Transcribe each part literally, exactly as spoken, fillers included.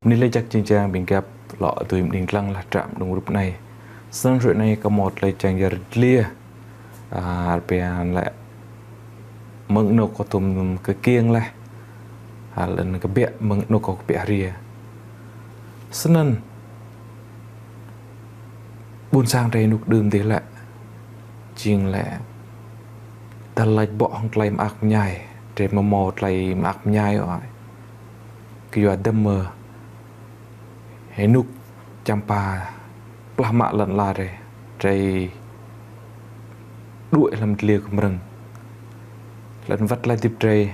Bơni laih jăk jing jang ƀing găp lŏ tui mơđing lăng lah trăp mơđung rup anai. Snăn hrơi anai kâo mâo tơlơi čang yơr dliê, a, arăng pia lĕ mơ̆ng anôk kâo tŭm kơ kiêng laih, a, lĕ kơ biă mơ̆ng anôk kâo kơ biă hriê. Snăn ƀuôn sang drei ênuk đưm dih lĕ, jing lĕ dah lač bŏ hŏng tơlơi mơak mơñai, drei amâo mâo tơlơi mơak mơñai ôh. Kyua dơ̆m mơ̆ ênuk čăm pă plah mă lăn ala drei, drei đuaĭ hlăm dliê kmrơ̆ng. Lăn wăt tơlơi hơdip drei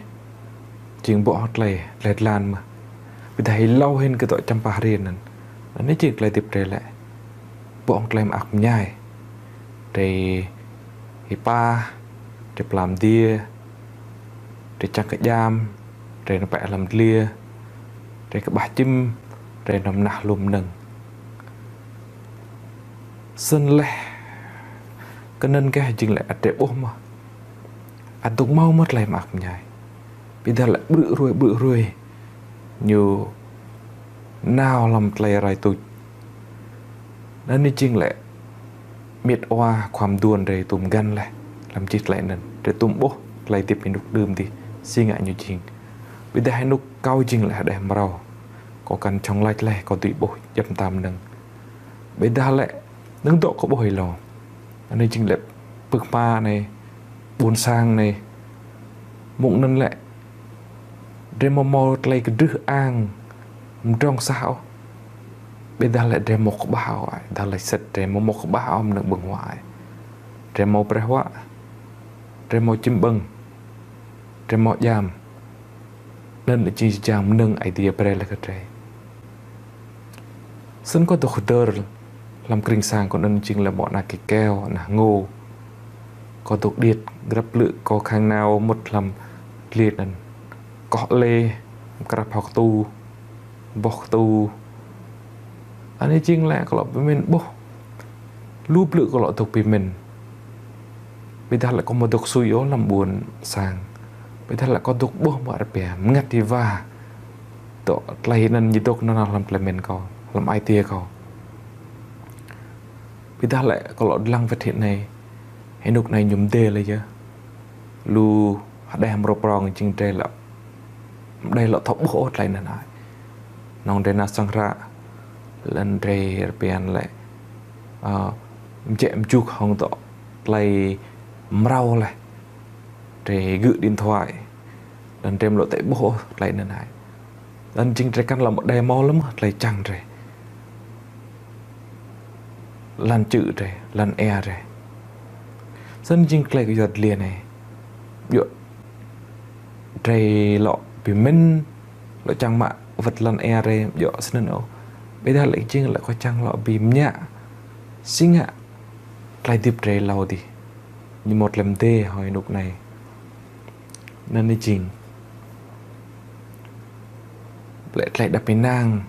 jing bŏ hŏng tơlơi dleh dlan mơh. Ƀiădah êlâo hĭn kơ dŏ čăm pă hriê anăn, anei jing tơlơi hơdip drei lĕ bŏ hŏng tơlơi mơak mơñai. Drei hơpă, drei plam mdiê, drei čang kơ djam, drei nao pĕ hlăm dliê, drei kƀah čĭm, drei nao mnah hlŭm mnơ̆ng. Snăn leh kơ anăn kơ jing lĕ ăt drei ƀuh mơh, ăt dôk mâo mơh tơlơi mơak mơñai. Ƀiădah lĕ ƀrư̆ hruê ƀrư̆ hruê ñu nao hlăm tơlơi rai tuč. Anăn jing lĕ mĭt wa khua mduôn drei tŭm găn laih hlăm jih tơlơi anăn. Drei tŭm ƀuh tơlơi hơdip ênuk đưm dih si ngă ñu jing. Ƀiădah ênuk kâo jing lĕ hđeh mrâo, kâo kăn jhŏng lač laih kâo dưi ƀuh djăp mta mnơ̆ng. Ƀiădah lĕ mnơ̆ng dŏ kâo ƀuh êlâo. Anei jing lĕ pơ̆k hma anei, ƀuôn sang anei, mơ̆ng anăn lĕ drei amâo mâo tơlơi kơdrưh ang mdrŏng sah ôh. Ƀiădah lĕ drei amâo kƀah ôh, dah lač sĭt drei amâo mâo kƀah ôh mơ̆ng ƀơ̆ng huă. Drei mâo braih huă, drei mâo čĭm ƀơ̆ng, drei mâo djam. Anăn jing jih jang mơnơ̆ng Aê Diê brei lĕ kơ drei. Snăn kâo dôk hdơr hlăm krĭng sang kâo anăn jing lĕ mâo ană kơkeo, ană ngô. Kâo dôk điêt, grăp blư̆ kâo khăng nao mŭt hlăm dliê anăn. Koh lê, mkrah phao ktu, boh ktu. Anei jing lĕ kâo lŏ pơmĭn ƀuh. Lu blư̆ kâo lŏ dôk pơmĭn. Ƀiădah lĕ kâo amâo dôk sui ôh hlăm ƀuôn sang. Ƀiădah lĕ kâo dôk ƀuh mă rơbia, mngăt êwa. Dŏ tơlơi anăn ñu dôk nanao hlăm tơlơi mĭn kâo, hlăm ai tiê kâo. Ƀiădah lĕ kâo lŏ dlăng wơ̆t hĭ anei, ênuk anei ñu mdê lĕ yơh. Lu hđeh mrâo prŏng jing drei lŏ, drei lŏ thâo ƀuh ôh tơlơi anăn ai. Knŏng drei nao sang hră, lăn drei rơbia lĕ, a, mjĕ mjuk hŏng dŏ tơlơi mrâo leh. Drei gư̆ điện thoại, lăn drei amâo lŏ tĕ ƀuh ôh tơlơi anăn ai. Lăn jing drei kăn lŏ mâo đei mâo lăm tơlơi čang drei. Lăn čư̆ drei, lăn êa drei. Snăn jing tơlơi kơ yua dliê anei. Yua drei lŏ bi mĭn, lŏ čang mă wơ̆t lăn êa drei, yua snăn ôh. Ƀiădah lĕ jing lĕ kâo čang lŏ bi mñă si ngă tơlơi hơdip drei êlâo dih. Ñu mâo tơlơi mdê hŏng ênuk anei. Anăn jing lĕ tơlơi đăp ênang,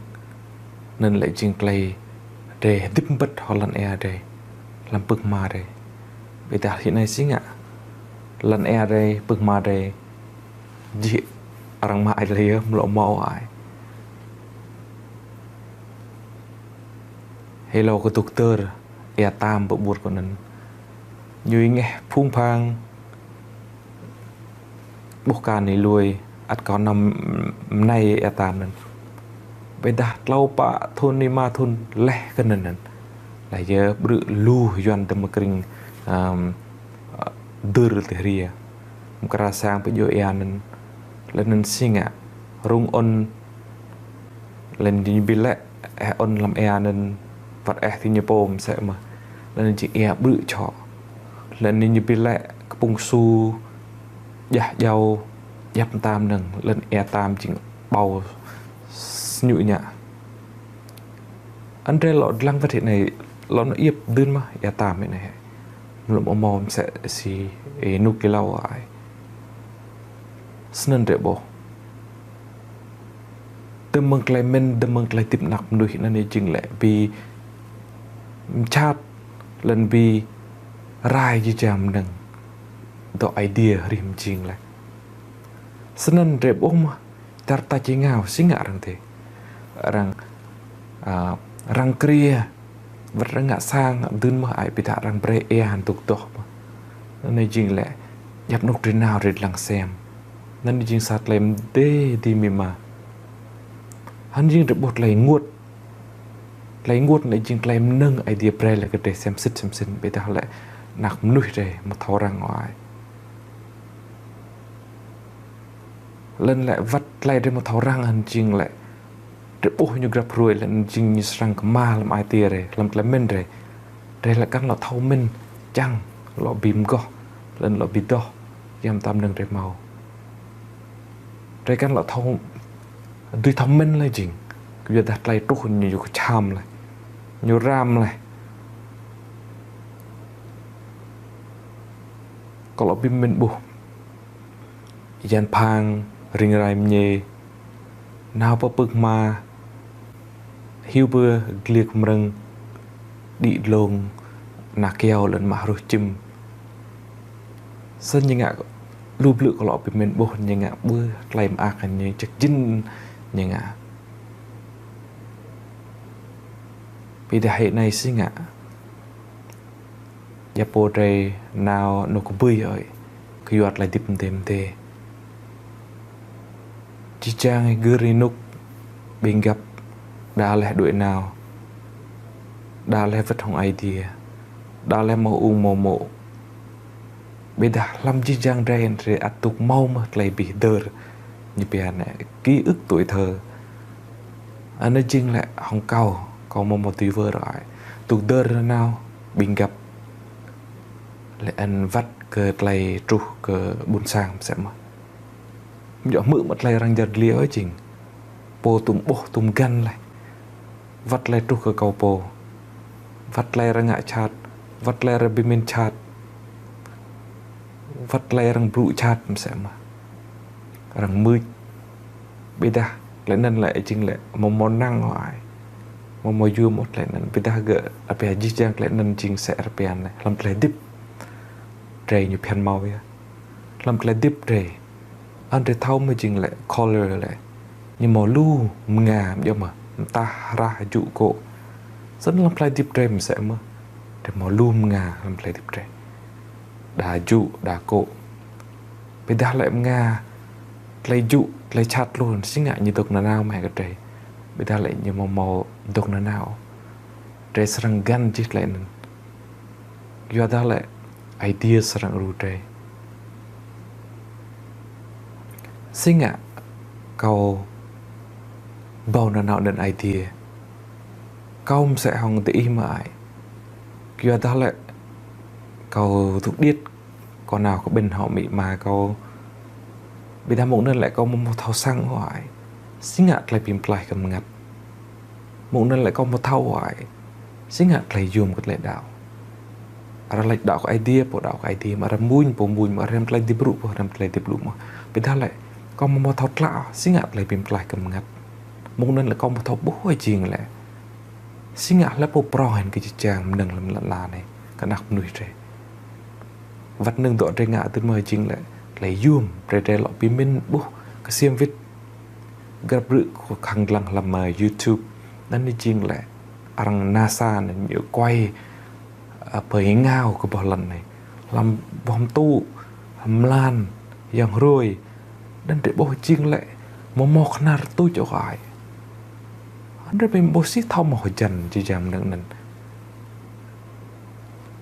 anăn lĕ jing tơlơi drei hơdip mbĭt hŏng lăn êa drei, hlăm pơ̆k hma drei. Ƀiădah hĭ anei si ngă lăn êa drei, pơ̆k hma drei, jih arăng mă ai lĕ yơh, amâo lŏ mâo ai. Êlâo kơ dôk tơr, êa tam pơƀut kâo anăn. Ñu êngeh phung phang, ƀuh ka ni lui, ăt kâo năm mnai êa tam anăn. Ƀiădah tlâo pă thŭn, rơma thŭn leh kơ anăn anăn. Leh yơh ƀrư̆ lu Yuăn dơ̆m mơkrĭng, ăm, dưr tơ hriê. Mkra sang pơjô êa anăn. Leh anăn si ngă, rŭng ôn, leh anăn ñu bi lĕ, eh ôn hlăm êa anăn, wăt eh ti ñu pô msĕ mơh. Leh anăn jing êa ƀrư̆ čhŏ. Leh anăn ñu bi lĕ kpŭng su, djah djâo, djăp mta mnơ̆ng, leh anăn êa tam jing ƀâo sñŭ ñă. Anăn drei lŏ dlăng wơ̆t hĭ anei, lŏ nao iêp dưn mơh êa tam hĭ anei. Amâo lŏ mâo msĕ si ênuk êlâo ai. Snăn drei ƀuh. Dơ̆m mơ̆ng tơlơi mĭn, dơ̆m mơ̆ng tơlơi hơdip anak mnuih anăn jing lĕ bi mčhat, leh anăn bi rai jih jang mnơ̆ng dŏ Aê Diê hrih mjing leh. Snăn drei ƀuh mơh, čar tač êngao si ngă arăng dê. Arăng, a, arăng kria, wơ̆t arăng ngă sang dưn mơ̆ ai ƀiă arăng brơi ia hăng dŏ dŏ mơ̆. Anai jing lĕ, djăp anŭn drơi nao drơi lăng sem. Anai jing sa tơlơi mơdê dih mơ̆. Hăng jing drơi ƀuh tơlơi rơngot. Tơlơi rơngot anai jing tơlơi mơnơ̆ng Aê Diê brơi lĕ kơ drơi sem sĭt sem sĭt ƀiă lĕ ană mơnuih drơi mơ̆ thâo răng ôh ai. Lĕ lĕ wơ̆t tơlơi drơi mơ̆ thâo răng hăng jing lĕ drơi ƀuh ñu grăp hruê lĕ jing ñu srăng kơmă lăm ai tiê drơi, lăm tơlơi mĭn drơi. Drơi lĕ kăn lŏ thâo mĭn čang, lŏ ƀĭ mơgoh, lĕ lŏ ƀĭ dŏ, yăm tam năng drơi mâo. Drơi kăn lŏ thâo, dưi thâo mĭn lĕ jing. Kơ yua dah tơlơi truh ñu yua kơ čăm lĕ. Ñu ram lĕ. Kơ lŏ ƀĭ mĭn ƀuh. Yan phang, ring rai mơñê, nao pơ pơk hma, hiu bơ gliêk mrơ̆ng, đĭ dlông, ană kyâo lĕ mă hruh čim. Snăn ñu ngă lu blư̆ kơ lŏ ƀĭ mĭn ƀuh ñu ngă ƀuh tơlơi mơak ñu ček jĭn ñu ngă. Ƀiă dah hĭ anai si ngă. Djăp pô drơi nao anŭn kơ ƀơi ơi, kơ yua tơlơi hơdip mơdê mơdê. Jih jang gơ̆ rơnŭk ƀing găp, đa lĕ đuaĭ nao, đa lĕ wơ̆t hăng Aê Diê, đa lĕ mâo ung mâo mô̆. Ƀiă dah lăm jih jang drơi, drơi ăt dŏ mâo mơ̆ tơlơi ƀĭ dơr, ñu pia anai, ký ức tuổi thơ. Anai jing lĕ hăng kâo, kâo mâo mâo tui wơr ai. Dŏ dơr nao, ƀing găp. Lĕ ăn wơ̆t kơ tơlơi truh kơ ƀôn sang mơsĕ mơ̆. Djŏ hmư̆ mă tơlơi arăng yăl dliê ôh jing. Pô tŭm ƀuh tŭm găn lĕ. Wơ̆t tơlơi truh kơ kâo pô. Wơ̆t tơlơi arăng ngă čat. Wơ̆t tơlơi arăng ƀĭ mĭn čat. Wơ̆t tơlơi arăng blŭ čat mơsĕ mơ̆. Arăng mưč. Ƀiă dah, tơlơi anŭn lĕ jing lĕ, mâo mâo năng ôh ai. Mâo mâo yua mâo tơlơi anŭn. Ƀiă dah gơ̆, abih jih jang tơlơi anŭn jing sĕ rơpian lĕ. Lăm tơlơi hơdip. Drơi ñu phiăn mâo yơh. Lăm tơlơi hơdip drơi. Ăn drơi thâo mơ̆ jing lĕ, color lĕ. Ñu mâo lu mơnga, djŏ mơ̆. Mơtah, hrah, jŭ, kô̆. Snăn lăm tơlơi hơdip drơi mơsĕ mơ̆. Drơi mâo lu mơnga lăm tơlơi hơdip drơi. Đa jŭ, đa kô̆. Ƀiă dah lĕ mơnga, tơlơi jŭ, tơlơi čat lu, si ngă ñu dŏ nanao mơ̆ kơ drơi. Ƀiă dah lĕ ñu mâo mâo dŏ nanao. Drơi srăng găn jih tơlơi anŭn. Yua dah lĕ Aê Diê srăng ru drơi. Si ngă kâo ƀuh nanao anŭn Aê Diê. Kâo mơsĕ hăng diih mơ̆ ai. Yua dah lĕ kâo dŏ điêt Kâo nao kơ ƀing hŏ amĭ ama kâo. Ƀiă dah mơ̆ng anŭn lĕ kâo mâo mâo thâo săng ôh ai. Si ngă tơlơi bi mơklaih kơ bơngăt. Mơ̆ng anŭn lĕ kâo mâo thâo ôh ai. Si ngă tơlơi yôm kơ tơlơi đaŏ. Arăng laĭ đaŏ kơ Aê Diê, pô đaŏ kơ Aê Diê, mă arăng mŭñ, pô mŭñ, mă arăng tơlơi hơdip brŭ, pô arăng tơlơi hơdip brŭ mơ̆. Ƀiă dah lĕ kâo mâo mâo thâo tlaih, si ngă tơlơi bi mơklaih kơ bơngăt. Mơ̆ng anŭn lĕ kâo mâo thâo ƀuh jing lĕ. Si ngă hlơi pô prŏng hĭn kơ jih jang mơnơ̆ng lăm lăn ala anai, kơ ană mơnuih drơi. Wăt mơnơ̆ng dŏ drơi ngă tui mơ̆ jing lĕ, tơlơi yôm, drơi drơi lŏ pơmĭn ƀuh, kơsem wĭt. Grăp rơ̆ kâo khăng lăng lăm, ơ, YouTube, anŭn jing lĕ, arăng NASA anŭn ñu quay, ơ, pơ êngao kơ boh lŏn anai. Lăm boh mơtŭ, mlan, yang hrơi, anŭn drơi ƀuh jing lĕ, mâo mâo kơnar tuč ôh ai. Anŭn drơi ƀuh si thâo mâo hơjăn jih jang mơnơ̆ng anŭn.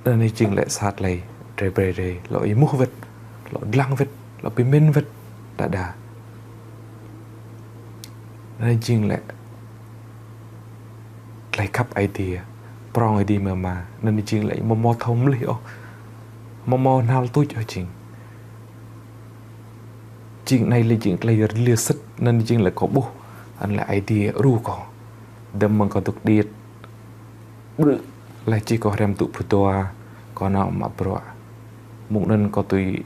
Anŭn jing lĕ sa tơlơi, drơi brơi drơi, lŏ êmuh wĭt, lŏ lăng wĭt, lŏ pơmĭn wĭt, đa đa. Anŭn jing lĕ, tơlơi khăp Aê Diê, prŏng Aê Diê mơ̆ mơ̆, anŭn jing lĕ, mâo mâo thâo mơlih ôh, mâo mâo hnal tuč ôh jing. Jing anai lĕ jing tơlơi yơr liê sĭt, anŭn jing lĕ kâo ƀuh, anŭn lĕ Aê Diê ru kâo. Đơ̆m mơ̆ng kâo dŏ điêt. Brư̆, lĕ či kâo hrăm tŭ pơdua, kâo nao mă bruă. Mơ̆ng anŭn kâo tui,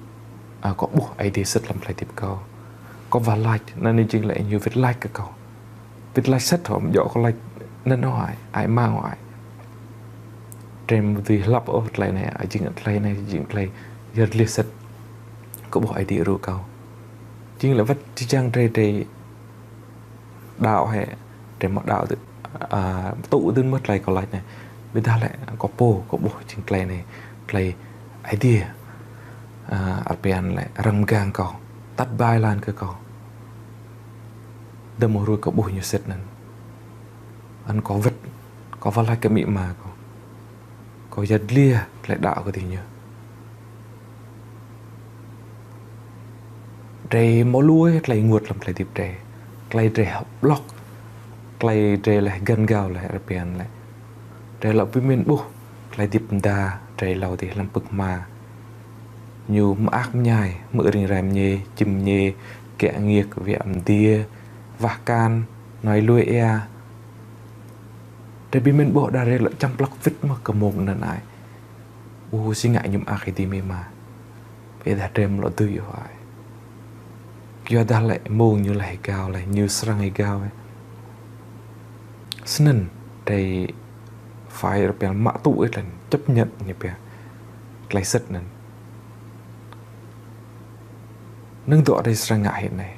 a, kâo ƀuh Aê Diê sĭt lăm tơlơi hơdip kâo. Kâo wah lač, anŭn jing lĕ ñu wĭt lač kơ kâo. Wĭt lač sĭt hŏ, djŏ kâo lač, anŭn ôh ai, ai mang ôh ai. Drơi mơ̆ dưi hlăp ôh tơlơi anai, a, jing tơlơi anai, jing tơlơi yơr liê sĭt. Kâo ƀuh Aê Diê ru kâo. Jing lĕ wăt jih jang drơi drơi đaŏ hĕ, Drei mă đăo tŭ, a, tŭ dưn mơ̆ tơlơi kâo laĭ anai. Ƀiădah lĕ kâo pô, kâo ƀuh jing tơlơi anai, tơlơi Aê Diê, a, arăng pơhiăp lĕ răng mgang kâo, atăt ba êlan kơ kâo. Dơ̆m mơ̆ng hrơi kâo ƀuh ñu sĭt anŭn. Anŭn kâo wơ̆t, kâo wơ̆t laĭ kơ amĭ ama kâo. Kâo yăl dliê tơlơi đăo kơ diñu. Drei hmâo lu tơlơi ênguôt lăm tơlơi hơdip drei. Tơlơi drei hơblŏk, tơlơi drei lĕ găn gao lĕ arăng pơhiăp lĕ. Drei lŏ pơmĭn ƀuh tơlơi hơdip mơda drei hlâo dih lăm pưk hma. Ñu mơak mơñai, hmư̆ ring rai mơñai, čim mơñai, kiă ngiăk, wiă mơdiê, wah kan, noi lui ia. Drei pơmĭn ƀuh đa drei lŏ čăm blŏk wĭt mơ̆ kơ mông anŭn ai. Ơ, si ngă ñu mơak hĭ dih mơ̆ mơ̆. Ƀiădah drei mlŏ dưi ôh ai. Kyuadah lĕ mông ñu lĕ hơgao lĕ, ñu srăng hơgao. Snăn drei phải arăng pơhiăp mă tŭ ih lĕ, chấp nhận ñu pơhiăp. Tơlơi sĭt anŭn. Năng dŏ drei srăng ngă hĭ anai.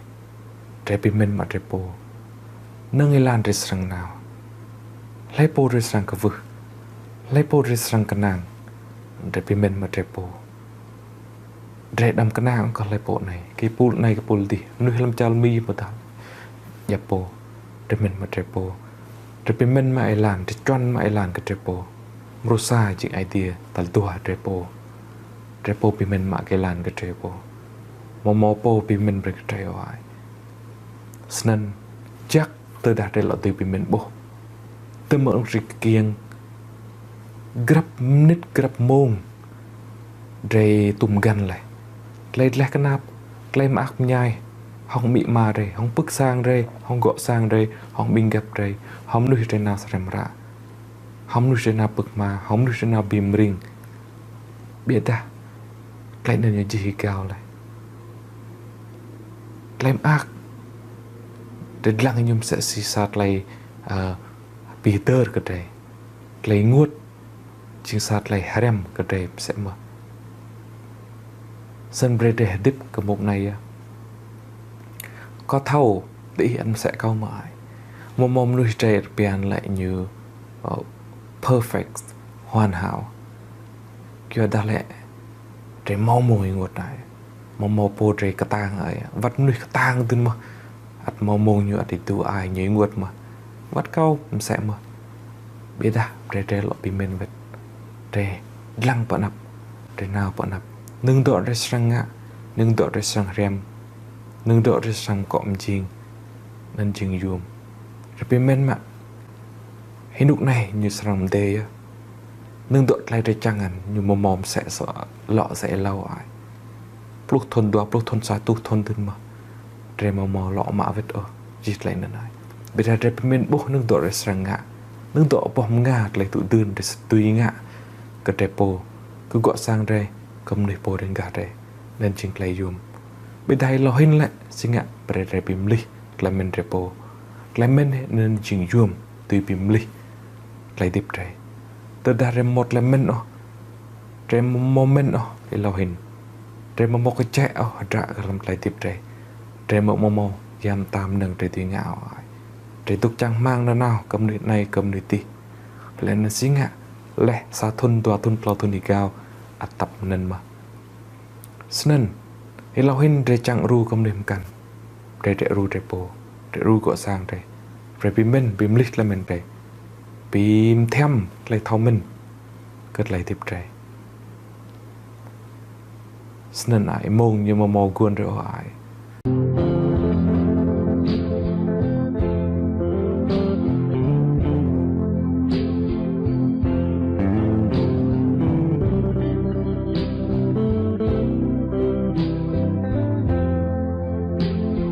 Drei pơmĭn mă drei pô. Năng êlan drei srăng nao. Hlơi pô drei srăng kwưh. Hlơi pô drei srăng kơnang. Drei pơmĭn mă drei pô. Drei đăm kơnang kơ hlơi pô anai. Kơ pul anai kơ pul dih. Mnuih hlăm čar Mi mơ̆ tah. Djăp pô. Drei pơmĭn mă drei pô. Drei pơmĭn mă êlan. Drei čuăn mă êlan kơ drei pô. Mrô sa jing Aê Diê tal dua drei pô. Drei pô pơmĭn mă kơ êlan kơ drei pô. Mơ̆ mơ̆ pô pơmĭn brơi kơ drei ôh ai. Snăn, jak tơdah drei lŏ dưi pơmĭn ƀuh. Tơma ung rik kiăng. Grăp mnĭt, grăp mông. Drei tŭm găn lĕ. Tơlơi dleh knap, tơlơi mơak mơñai. Hŏng amĭ ama drei, hŏng pưk sang drei, hŏng gŏ sang drei, hŏng ƀing găp drei, hŏng mnuih drei nao srem ră. Hŏng mnuih drei nao pưk hma, hŏng mnuih drei nao bi mring. Ƀiădah, tơlơi anŭn ñu jih hơgao lĕ. Tơlơi mơak. Drei dlăng ñu msĕ si sa tơlơi, ơ, bi hơdơr kơ drei. Tơlơi ênguôt. Jing sa tơlơi hriăm kơ drei msĕ mơ̆. Snăn brei drei hơdip kơ mông anai yơh. Kâo thâo, diih ăt msĕ kâo mơ̆ ai. Mơ̆ mơ̆ mnuih drei arăng pơhiăp lĕ ñu, ơ, perfect, hoàn hảo. Kyuadah lĕ, drei hmâo mông ênguôt anai. Mơ̆ mơ̆ pô drei kơtang ai. Wăt mnuih kơtang dưn mơ̆. Ăt hmâo mông ñu ăt êdu ai ñu ênguôt mơ̆. Wăt kâo msĕ mơ̆. Ƀiădah, drei drei lŏ pơmĭn wơ̆t. Drei dlăng pơ anăp. Drei nao pơ anăp. Năng dŏ drei srăng ngă. Năng dŏ drei srăng hriăm. Năng dŏ drei srăng kŏ mjing. Anŭn jing yuôm. Drei pơmĭn mă. Hơnŭk anai ñu srăng mdê yơh. Năng dŏ tơlơi drei čang ngăn, ñu mơ̆ mơ̆ msĕ sơ lŏ sơ êlâo ai. Pluh thŭn, dua pluh thŭn, sa rơtuh thŭn dưn mơ̆. Drei mơ̆ mơ̆ lŏ mă wơ̆t ôh, jih tơlơi anŭn ai. Ƀiădah drei pơmĭn ƀuh năng dŏ drei srăng ngă. Năng dŏ boh mơnga tơlơi tŭ dưn drei srăng dưi ngă. Kơ drei pô, kơ gŏ sang drei, kơ mnuih pô rơngah drei. Anŭn jing tơlơi yuôm. Ƀiădah êlâo hĭn lĕ, si ngă brei drei bi mlih, tơlơi mĭn drei pô. Tơlơi mĭn anŭn jing yuôm, dưi bi mlih. Tơlơi hơdip drei. Tơdah drei mâo tơlơi mĭn ôh. Drei mâo mĭn ôh, êlâo hĭn. Drei mâo mâo kơčĕ ôh, hơdră kơ lăm tơlơi hơdip drei. Drei mâo mâo mâo, yam tam năng drei dưi ngă ôh ai. Drei dôk čang hmang nanao, kơ mnuih anai, kơ mnuih dih. Lĕ anŭn si ngă, leh sa thŭn, dua thŭn, tlâo thŭn hơgao, ăt tăp mơnăn mơ̆. Snăn, êlâo hĭn drei čang ru kơ mnuih mkăn. Drei drei ru drei pô, drei ru gŏ sang drei. Drei bi mĭn, bi mlih tơlơi mĭn drei. Bi mthiăm tơlơi thâo mĭn. Kơ tơlơi hơdip drei. Snăn ai mông ñu mơ̆ mâo guôn drei ôh ai.